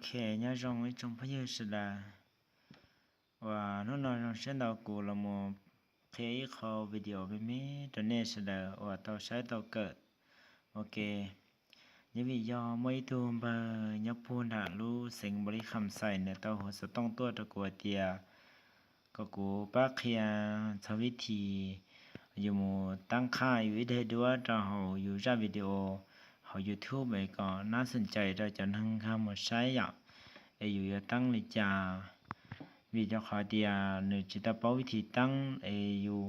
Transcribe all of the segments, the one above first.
Ok, nyob zoo ib tsoom phooj ywg sawv daws uas hnub no zoo siab ntau kuv los mus qhia ib qho video me me rau nej sawv daws uas tau saib tau kawm. Ok, yeej vim yog muaj ib tug npawg nyob puag nram lub xeev Npaus Lis Kham Xais nws tau hu xov tooj tuaj rau kuv hais tias kom kuv pab qhia txog vib thib yus mus tab qhaj yus ib daim duab rau hauv yus zaj video hauv YouTube es kom nab xoom cais rau cov neeg nkag mus saib yom, es yus yuav tab li cas. Vim rau qhov tias nws tsis tau paub vib thib tab es yus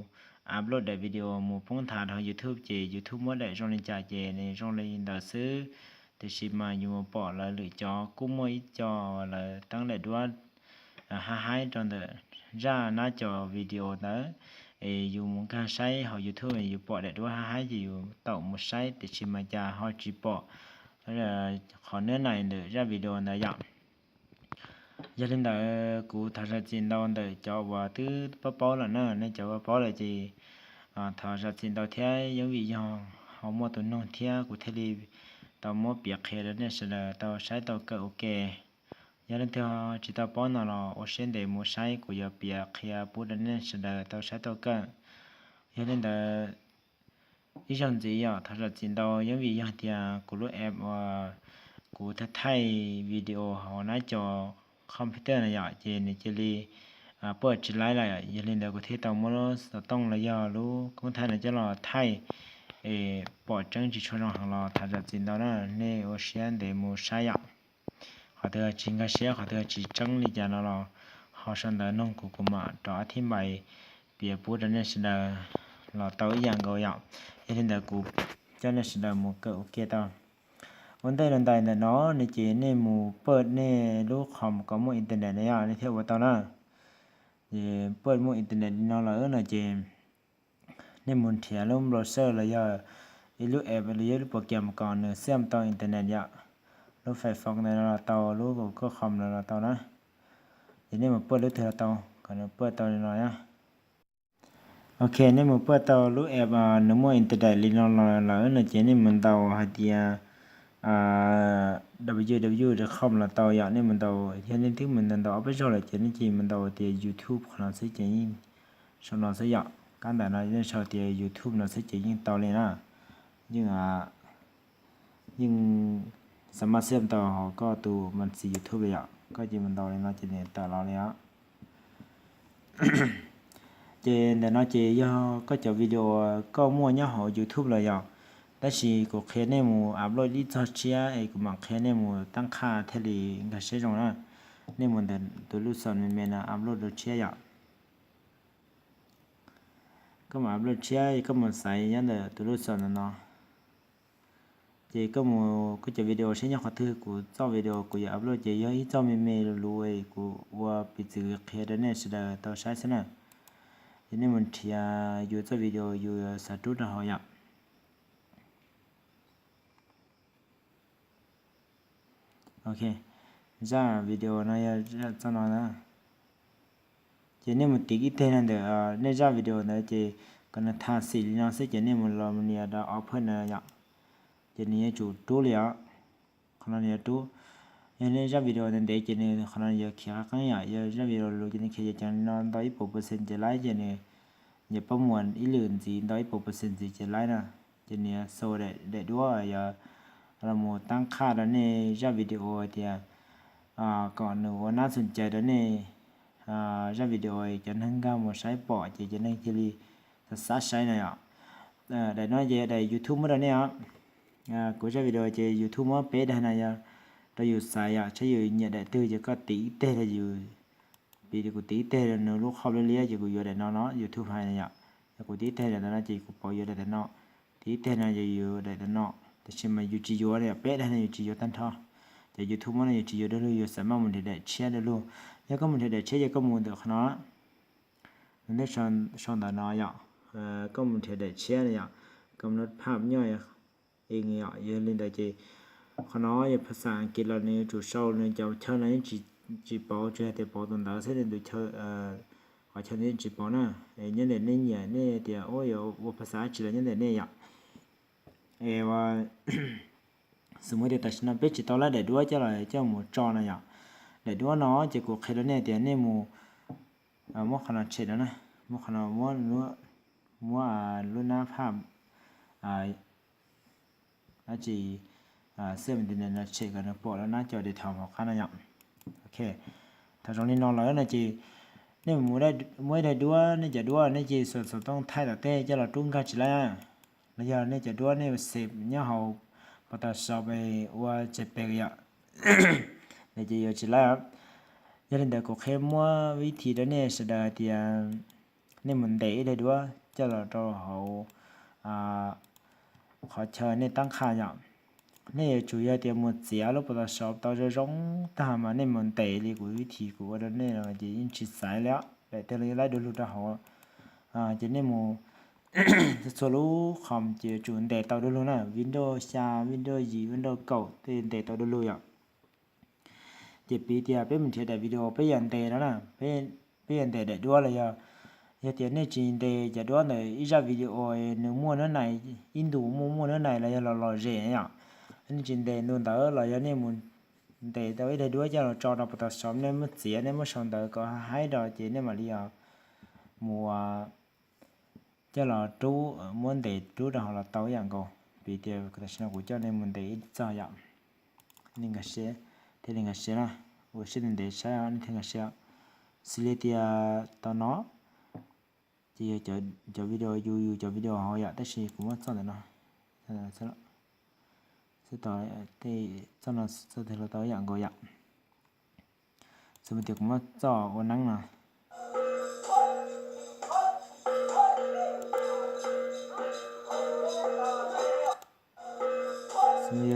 upload daim video mus poob nthav rau YouTube ces YouTube muab daim zoo li cas ces nws zoo li ntawd xwb. Tiam sis mas yus mus pom lawv lwm cov kuj muaj ib co lawv tab daim duab hab haib rau ntawm zaj nab cov video ntawd, es yus mus nkag saib hauv YouTube yus pom daim duab hab haib ces yus tau mus saib tiam sis mas cas ho tsis pom qhov nab nais ntawm zaj video ntawd yom. Yog li ntawd kuv thov zam txim ntau ntawm cov uas twb paub paub lawm na, nej cov paub paub lawm ces thov zam txim ntau thiab yeej vim yog ho muaj tus noog thiab kuv thiaj li tau muab piav qhia rau nej sawv daws tau saib tau kawm ua ke. Yog leej twg tsis tau paub no los ua siab ntev mus saib kuv yuav piav qhia pub rau nej sawv daws tau saib tau kawm. Yog li ntawd ib zaug ntxiv yom, thov zam txim ntau yeej vim yog tias kuv lub app uas kuv thaij thaij video hauv nab cov computer no yom ces nws cia li poj tsis laib lawm, yog li ntawd kuv thiaj tau muab lub xov tooj los yog lub koob thaij no coj los thaij es pom tseeb tsis tshua zoo heev los thov zam txim ntau na, nej ua siab ntev mus saib yom. Qhov twg tsis nkag siab qhov twg tsis tseeb li cas no los ho sau ntawv noog kuv, kuv mam rov thib npais piav pub rau nej sawv daws los tau ib yam nkaus yom. Yog li ntawd kuv coj nej sawv daws mus kawm ua ke tau. Ua ntej rau ntais ntawm no ne ces nej mus paj nej lub qhov kom muaj internet na yom, nej thiaj ua tau na. Ces paj muaj internet li no lawm no ces nej mus nrhiav lub browser los yog ib lub app los yog ib lub program kom nws xaj tau internet yom. Lub Firefox ntawd no los tau, lub Google Chrome no los tau na. Ces nej mus paj lub twg los tau, kom nws paj tau li no na. Ok, nej mus paj tau lub app nws muaj internet li no lawm no ces nej mus ntaus hais tias www com los tau yom. Nej mus ntaus, yog nej twb mus ntaus ob peb zaug lawm ces nej cia li mus ntaus tias YouTube qhov no xwb ces yeej sau no xwb yom. Kab ntawm no nej sau tias YouTube no xwb ces yeej tau li na. Yeej, yeej xaj mas xaj tau hauv koj tus mas txiv YouTube li yom. Koj cia li mus ntaus li no ces nws tawm los li os. Ces ntawm no ces yog koj cov video koj muaj nyob hauv YouTube lawm yom. Tab sis kuv qhia nej mus upload ib txog tshiab es kuv mam qhia nej mus tab qhaj thiaj li nkag siab zoo na. Nej mus ntawm tus lub xom me me no upload rau tshiab yom. Koj mus upload tshiab, koj mus xaiv nyob ntawm tus lub xom ntawm no. Ces koj mus koj cov video saib nyob qhov twg, kuv txoj video kuv yuav upload ces yog ib txoj me me luv luv kuv ua piv txwv qhia rau nej sawv daws tau saib xwb na. Ces nej mus nrhiav yus txoj video yus xav rub rau hauv yom. Ok, zaj video no yog zaj txoj no na. Ces nej mus tiv ib teg no ntawm nej zaj video ntawd ces kom nws tham xim li no xwb ces nej mus los nias rau open no yom. Ces nws yuav tsum rub li os. Qhov no nws yuav rub. Yog nej zaj video ntev ntev ces nws qhov no yuav khiav qab qeeb yom, yog zaj video luv ces nws khiav ceev ceev li no ntau ib puas percent ces laib ces nws yuav pab muas ib lwm ntxiv ntau ib puas percent ntxiv ces laib na. Ces nws yuav sau daim duab yog los mus tab qhaj rau nej zaj video tias kom nws ua nab xoom cai rau nej zaj video cov neeg nkag mus saib pom ces cov neeg cia li xav xav saib na yom. Daim no ces daim YouTube muab rau nej os. Kuv zaj video ces YouTube muab peb daim no yog rau yus xaiv yom, saib yus nyiam daim twg ces koj tiv ib teg rau yus. Piv kuv tiv ib teg rau nws lub qhov liab liab ces kuv yuav daim no no, YouTube hais na yom. Yog kuv tiv ib teg daim no ces kuv pauv yuav daim no. Tiv ib teg no ces yuav daim no. Tab sis mas yus tsis yuav li, peb daim no yus tsis yuav tag nrho. Ces YouTube muab no yus tsis yuav dua lug, yus xav maj mus nrhiav daim tshiab dua lug. Yog koj mus nrhiav daim tshiab ces koj mus ntawm qhov no. Nws sau ntawm no yom, koj mus nrhiav daim tshiab yom, koj mus lub phaj nyoj yom. Yog li ntawd ces qhov no yog phas xas Askiv los nws yuav tsum sau nws cov chaw no yeej tsis pauv, tsuas yog tias pauv tus ntawd xwb, nws tus chaw, qhov chaw ntawd yeej tsis pauv na. Nyob ntawm nej nyiam nej tias ua phas xas dab tsi los nyob ntawm nej yom. Es ua Xws li tias tam sim no peb tsis tau laib daim duab coj los coj mus tso no yom. Daim duab no ces kuv qhia rau nej tias nej mus, muab qhov no tshem no na, muab qhov no, muab lub nab phaj, dab tsi, xwb mas no tshem kom nws pom lub nab co de thaum hauv qab no yom. Ok, thaum zoo li no lawm no ces nej muab ib daim duab, nej cov duab nej cia xov tooj thaij tom tej coj los rub nkag tsis laib, los yog nej cov duab nej ua xev nyob hauv pas tas sov ua tseg pes yom, ces yuav tsis laib. Yog li ntawd kuv qhia muab vib thi rau nej sawv daws hais tias nej mus ntes ib daim duab coj los rau hauv qhov chaw nej tab qha yom. Nej yuav tsum yog tias mus txiav lub pas tas sov tau zoo zoo tag mas nej mus ntes li kuv vib thi kuv ua rau nej no ces yeej tsis xaiv li, daim twg los yeej laib du lug rau hauv. Ces nej mus txhua lub qhom ces yuav tsum ntes tau du lug na, Windows xya, Windows yim, Windows kaum tej ntes tau du lug yom. Ces piv tias peb mus nrhiav daim video peb yuav ntes no na, peb yuav ntes daim duab los yog, yog tias nej tsis ntes cov duab ntawm ib zaj video nws muaj nab nais, ib ntus muaj muaj nab nais los yog los lom zem yom, nej tsis ntes ntu ntawd los yog nej mus ntes tau ib daim duab coj los tso rau pas tas sov, nej muab txiav nej muab sau ntawv kom haib rau ces nej mam li mus coj los rub, muab ntes rub rau hauv los tau ib yam nkaus. Piv tias tam sim no kuv coj nej mus ntes ib txog yom, nej nkag siab, thiaj li nkag siab na, ua siab ntev ntev saib nej thiaj nkag siab. Xws li tias tau no ces yog cov video, yus yus cov video hauv yom, tab sis kuv muab txoj ntawm no, txoj no txoj twg los tau ib yam nkaus yom. Xws li tias kuv muab txoj ua neeb no, xws li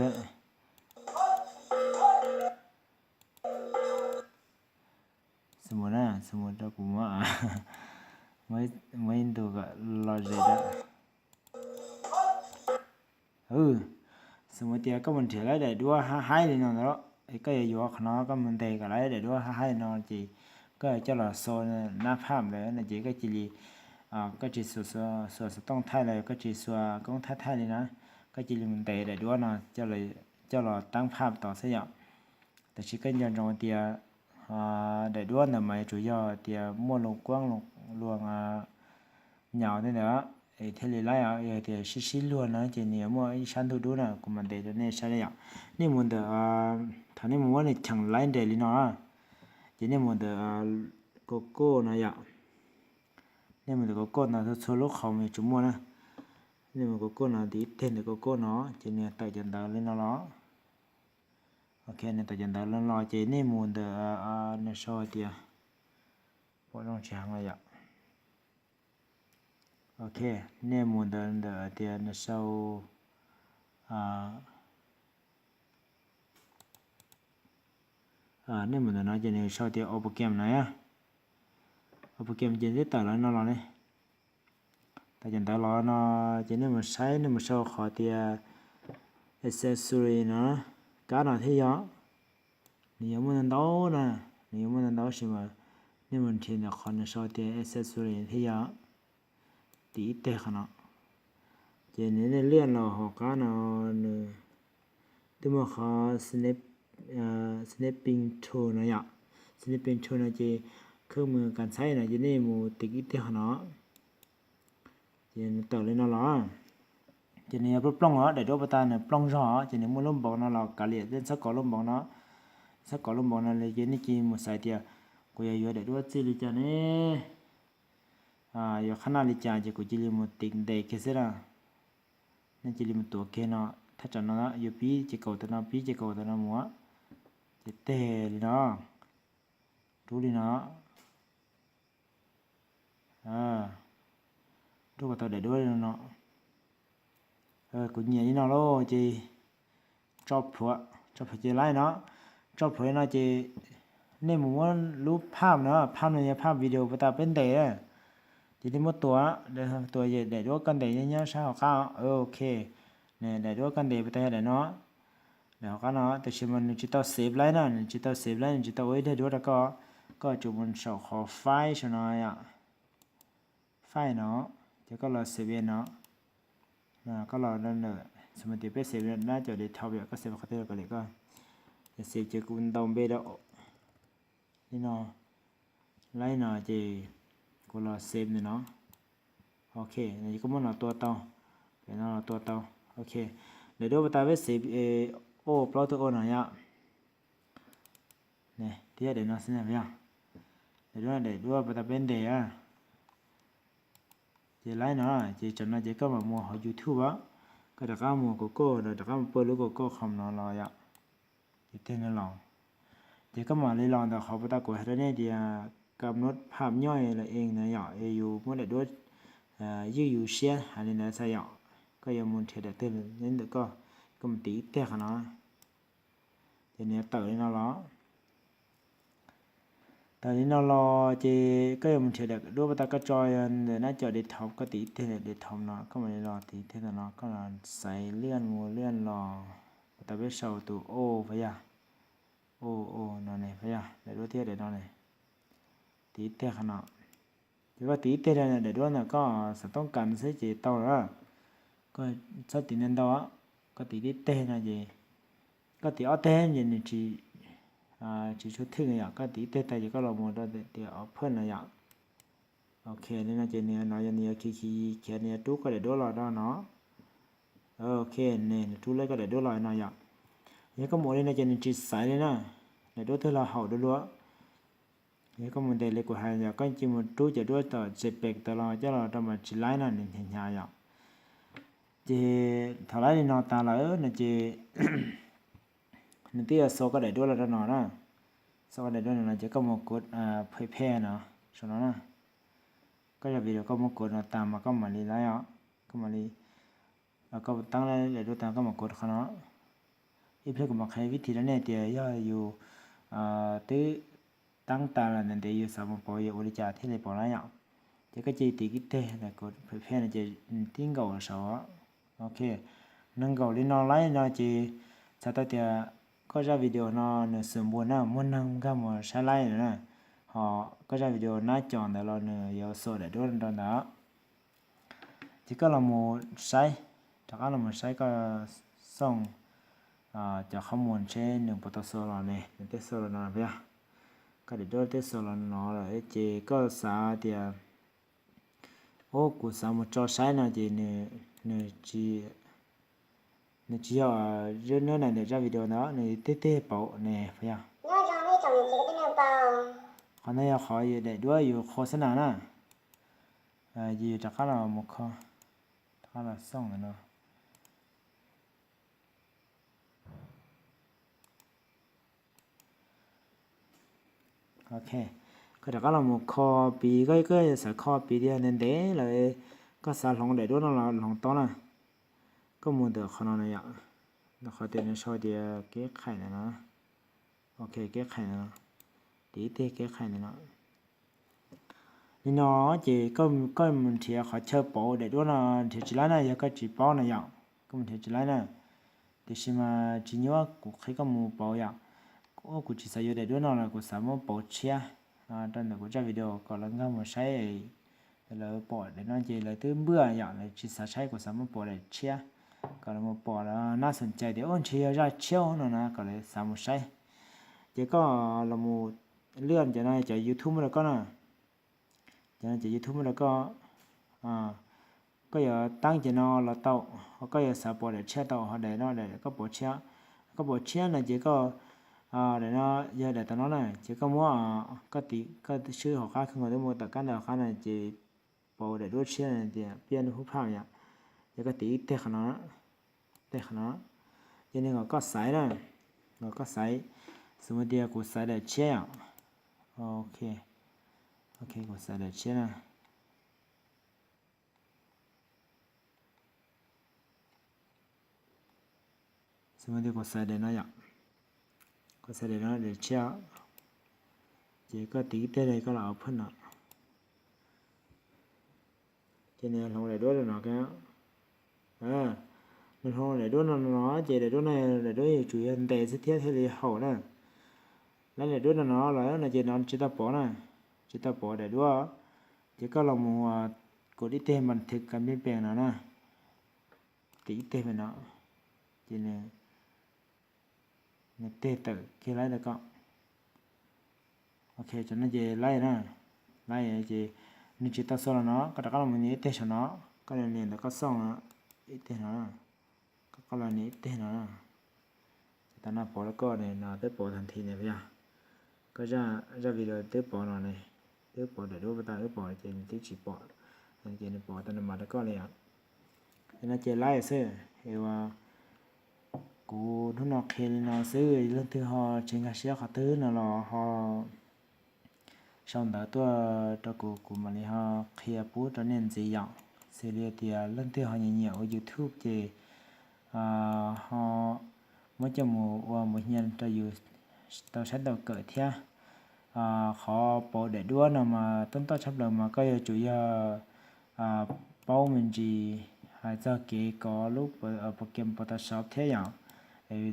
na, xws li rau kuv muab, muab ib ntu kom lom zem rau. Xws li tias koj mus nrhiav laib daim duab haib haib li no ntawd, koj yuav yuav qhov no koj mus ntes kom laib daim duab haib haib li no ces koj coj los sau nab phaj ntawd no ces koj cia li, koj tsis xuas xov tooj thaij los koj tsis xuas koob thaij thaij li na, koj cia li mus ntes daim duab no coj los tab phaj tod xwb yom. Tab sis koj nco ntsoov tias daim duab ntawd mas yuav tsum yog tias muaj lus kuab lus nyaus tej ntawd thiaj li laib. Yog tias sib sib luag no ces nws yuav muaj ib sab ntug dub na, kuv mam ntes rau nej saib li yom. Nej mus ntawm, thaum nej mus muab nws cheem laib nres li no, ces nej mus ntawm Google no yom. Nej mus ntawm Google no txhua lub qhov yuav tsum muaj na. Nej mus Google no, tiv ib teg ntawm Google no ces nws tawm cov ntawv li no los. Ok, nws tawm cov ntawv li no los ces nej mus ntawm, nws sau hais tias, pom zoo tsis heev los yom. Ok, nej mus ntawm, ntawm tias nws sau, nej mus ntawm no ces nws sau tias Open Game no, Open Game ces twb tawm los no los ne. Tawm cov ntawv los no ces nej mus saib, nej mus sau qhov tias accessory no, kab no thiab yog. Nws yuav muaj ntau ntau na, nws yuav muaj ntau ntau sis mas nej mus nrhiav ntawm qhov nws sau tias accessory thiab yog, tiv ib teg qhov no. Ces nws, nej liaj los hauv qab no, nws twb muaj qhov snipping tool no yom. Snipping tool no ces khawb mus kas ntxhaib no ces nej mus tiv ib teg qhov no. Ces nws tawm li no los, ces nws yog plooj plooj os, daim duab pas tas nws plooj zog ces nws muaj lub npoov no los kav liam, nej txhob kov lub npoov no, txhob kov lub npoov no li ces nej cia li mus xaiv tias kuv yuav yuav daim duab txij li cas ne, yuav qhab naj li cas ces kuv cia li mus tiv ntes kiag xwb na. Nej cia li mus tuav kiag no, thaj tsam no yuav pib ces kaum tam no, pib ces kaum tam no mus, ces teg li no, rub li no, rub kom tau daim duab li no. Kuv nyiam li no lauj ces tso plhuav, tso plhuav ces laib no, tso plhuav li no ces nej mus muab lub phaj no, phaj no yog phaj video pas tas peb ntes, ces nej muab tua, tua daim duab koj ntes nyob sab hauv qab. Ok, daim duab koj ntes pas tas yog daim no, daim hauv qab no, tab sis mas nws tsis tau save laib na, nws tsis tau save laib, nws tsis tau ua ib daim duab rau koj, koj tsum mus saum qhov file saum no yom, file no, ces koj los save no, koj los ntawm Xws li tias peb xev nab cov desktop yom, koj xev qhov twg los kav liam koj. Ces xev ces kuv ntaus npe rau li no, li no ces kuv los xev ntawm no. Ok, koj muab no tua tau, pem no los tua tau. Ok, daim duab pas tas peb xev o plaub tug o no yom. Thiab daim no xwb na yom. Daim duab, daim duab pas tas peb ntes a. Ces laib no, ces tsam no ces koj mam mus hauv YouTube a, koj rov qab mus Google, rov qab mus pab lub Google Chrome no los yom. Ces tig no los, ces koj mam li los ntawm qhov pas tas kuv hais rau nej tias kam nub pham nyob los ees na yom, es yus muab daim duab ywj yus siab hais li ntawd xwb yom. Koj yuav mus nrhiav daim twg nyob ntawm koj, koj mus tiv ib teg qhov no. Ces nws yuav tawm li no los, tawm li no los ces koj yuav mus nrhiav daim duab pas tas koj tso ntawm nab cov desktop, koj tiv ib teg desktop no, koj mam li los tiv ib teg ntawm no, koj los xaiv liaj mus liaj los, pas tas peb sau tus o, pas yog o, o no ne, pas yog daim duab thiab daim no ne. Tiv ib teg qhov no. Ces koj tiv ib teg daim duab ntawm koj xav toob kas xwb ces tau lawm. Koj txhob tiv ntau ntau, koj tiv ib teg no ces, koj tiv ob teg ces nws tsis tshua thwj yom, koj tiv ib teg tag ces koj los mus rau tias open no yom. Ok, li no ces nws no yog nws yuav khiav, khiav nws yuav rub koj daim duab los rau no. Ok, nws rub lawm koj daim duab los no yom. Yog koj mus ua li no ces nws tsis xaiv li na, daim duab twg los haum dua dua. Yog koj mus ntes li kuv hais yom, koj cia mus rub cov duab tom JPEG tawm los coj los rau mas tsis laib na, nws hnyav hnyav yom. Ces thaum laib li no tas lawm no ces nws twb yuav xa koj daim duab los rau no na. Xa koj daim duab no ces koj mus kuv phem phem no, saum no na. Koj zaj video koj muab kuv no tas mas koj mam li laib os, koj mam li, koj taab daim duab tas koj mam kuv qhov no. Ib pliag kuv mam qhia vib thib rau nej tias yog yus twb taab tas lawm ntev ntev yus xav mus pauv yus ua li cas thiaj li pauv na yom. Ces koj cia li tiv ib teg kuv phem phem no ces tib nkaum saud. Ok, nws nkaum li no laib no ces txhais tau tias koj zaj video no nws xwm npuas na, muaj neeg nkag mus saib laib na, ho koj zaj video nab cov ntawd los nws yuav xa daim duab rau ntawd. Ces koj los mus saib, rov qab los mus saib koj xooj cov qhov muag ntshe nws puas tau xa los ne, nws twb xa los no yog, koj daim duab twb xa los no lawm ces koj xav tias ub kuv xav mus tso saib no ces nws tsis yog, nws tsis yog ntawm zaj video ntawd, nws tig tig pauv ne, yog. Qhov no yog qhov daim duab yus qhua xab nas na. Ces yus rov qab los mus kho, rov qab los xooj ntawm no. Ok, koj rov qab los mus kho piv, koj, koj xav kho piv tias ntev ntev lawm, koj xav hloov daim duab no los hloov tau na. Koj mus ntawm qhov no na yom, ntawm qhov tias nws sau tias kev qhais ntawm no. Ok, kev qhais ntawm no, tiv ib teg kev qhais ntawm no. Li no ces koj mus nrhiav qhov chaw pauv daim duab no nrhiav tsis laib na, yog koj tsis paub na yom, koj mus nrhiav tsis laib na. Tiam sis mas tsis nyuaj, kuv qhia koj mus pauv yom. Kuv tsis xav yuav daim duab no los kuv xav muab pauv tshiab rau ntawm kuv zaj video kom lawv nkag mus saib, lawv pom daim no ces lawv twb npwj yom, lawv tsis xav saib, kuv xav muab pauv daim tshiab kom lawv mus pom nab xoom cai tias ub ntshe yog zaj tshiab no na kom lawv xav mus saib. Ces koj los mus lwaj cov no cov YouTube muab rau koj na. Cov no cov YouTube muab rau koj, koj yuav taab cov no los tau, ho koj yuav xav pauv daim tshiab tau, ho daim no daim koj pauv tshiab. Koj pauv tshiab no ces koj, daim no yog daim tau no na, ces koj muab, koj tiv, koj swb hauv qab kawg nkaus twb mus tom kab ntawm hauv qab no ces pauv daim duab tshiab tias piaj nub hub phaj yom. Ces koj tiv ib teg qhov no, teg qhov no, ces nws kom koj xaiv na, kom koj xaiv. Xws li tias kuv xaiv daim tshiab yom. Ok, ok, kuv xaiv daim tshiab na. Xws li tias kuv xaiv daim no yom, kuv xaiv daim no daim tshiab, ces koj tiv ib teg li koj los open no. Ces nws hloov daim duab rau no, nws hloov daim duab no no ces daim duab no daim duab yuav tsum yog ntev xwb thiab thiaj li haum na. Lawv daim duab no no los no ces no tsis tau pov na, tsis tau pov daim duab. Ces koj los mus kuv ib teg npas thwv kas peb pees no na, tiv ib teg pem no. ces nws, nws tig tawm kiag laib rau koj. Ok, cov no ces laib na, laib ces nws tsis tau xauj los no, koj rov qab los mus nias ib teg saum no, koj nias ntawm koj xauj no, ib teg no, koj los nias ib teg no. Ces tam no pov rau koj no twb pov tag nthi ne yog. Koj zaj video twb pov no ne, twb pov daim duab puas tau, twb pov ces nws twb tsis pom, ces nws pov tau nws mam rau koj li os. Ces no ces laib xwb es uas kuv hnub no qhia li no xwb, leej twg ho tsis nkag siab qhov twg no los ho sau ntawv tuaj rau kuv, kuv mam li ho qhia pub rau nej ntxiv yom. Xws li tias leej twg ho nyiam nyiam ua YouTube ces ho muab coj mus ua mus hia rau yus tau saib tau kawm thiab. Qhov pauv daim duab no mas toj toj tshaj plaws mas koj yuav tsum yog paub me ntsis hais txog kev kov lub program Photoshop thiab yom.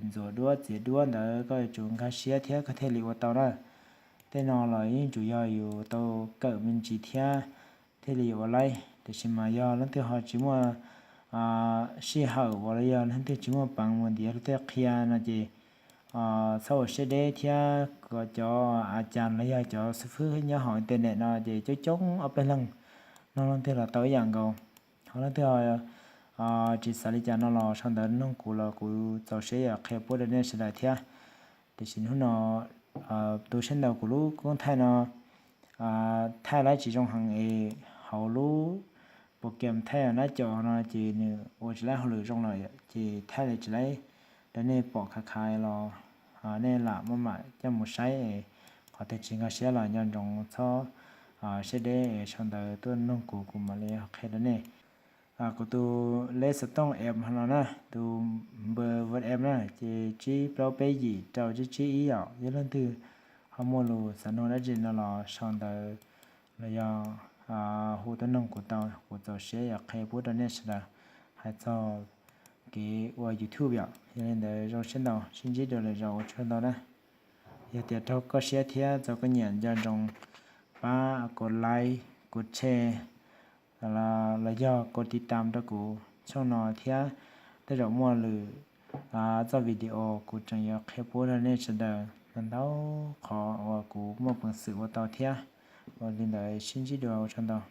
Ntxuav duab txiav duab ntawd koj yuav tsum nkag siab thiab koj thiaj li ua tau na. Tej no los yeej tsum yog yus tau kawm me ntsis thiab thiaj li yuav ua laib. Tiam sis mas yog leej twg ho tsis muaj sij hawm uas los yog leej twg tsis muaj peev mus ntiav luag tej qhia no ces txhob ua siab deb thiab kom cov a cas los yog cov xib fwb nyob hauv internet no ces coob coob ob peb leeg, nug leej twg los tau ib yam nkaus. Ho leej twg tsis xav li cas no los sau ntawv nug kuv los kuv txaus siab yuav qhia pub rau nej sawv daws thiab. Tiam sis hnub no tus saib ntau kuv lub koob thaij no thaij laib tsis zoo heev es hauv lub program thaij nab caum no ces nws ua tsis laib hauj lwm zoo lawm ces thaij li tsis laib rau nej pom khav khav los nej lam maj mam coj mus saib es qhov twg tsis nkag siab los nco ntsoov txhob siab deb es sau ntawv tuaj nug kuv, kuv mam li qhia rau nej. Kuv tus lej xov tooj app no na, tus npawb WhatsApp na ces tsib plaub peb yim rau tsib tsib ib yom. Yog leej twg ho muaj lus xav nug dab tsi no los sau ntawv los yog hu tuaj nug kuv tau, kuv txaus siab yuav qhia pub rau nej sawv daws hais txog kev ua YouTube yom. Yog li ntawd zoo siab ntau, sib ntsib dua lwm zaus, ua tsaug ntau na. Yog tias raug koj siab thiab txog koj nyiam nco ntsoov pab kuv like, kuv share los yog kuv tiv tam rau kuv tshooj no thiab. Tej zaum muaj lwm txoj video kuv tseem yuav qhia pub rau nej sawv daws ntau ntau qhov uas kuv muaj peev xwm ua tau thiab. Ua li ntawd sib ntsib dua, ua tsaug ntau.